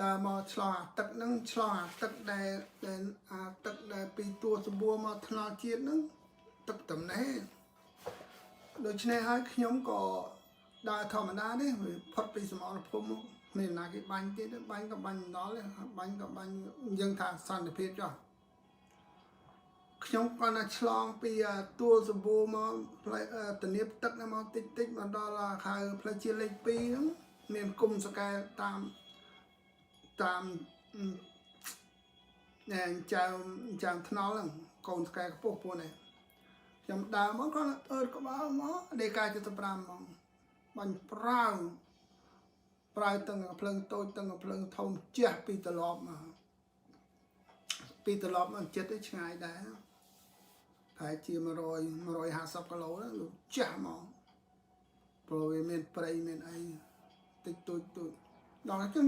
ដើរមកឆ្លងអាទឹកហ្នឹងឆ្លងអាទឹកដែលដែលអាទឹកដែលពីទួលសំបួរមកថ្នល់ជាតិហ្នឹងទឹកតំណេះដូច្នេះហើយខ្ញុំក៏ដើរធម្មតាទេវាផុតពីសមរភូមិមកមានណាគេបាញ់ទៀតទេបាញ់ក៏បាញ់មិនដល់ទេបាញ់ក៏បាញ់យើងថាសន្តិភាពចុះខ្ញុំគាត់ថាឆ្លងពីទួលសំបួរមកផ្លូវតនៀបទឹកហ្នឹងមកតិចតិចមកដល់ហៅផ្លូវជាលេខ2ហ្នឹងមានគុំសកែតាមតាមណែចៅចៅថ្នល់ហ្នឹងកូនស្កែខ្ពស់ពួកនេះខ្ញុំដើរមកគាត់អើតក្បាលមកដេកា75ហ្មងបាញ់ប្រាវប្រាវទាំងភ្លើងតូចទាំងភ្លើងធំជះពីត្រឡប់មកពីត្រឡប់មកចិត្តឯឆ្ងាយដែរប្រហែលជា100 150គីឡូហ្នឹងលោកជះមកព្រោះវាមានព្រៃមានអីតិចតួចតួចដល់អញ្ចឹង។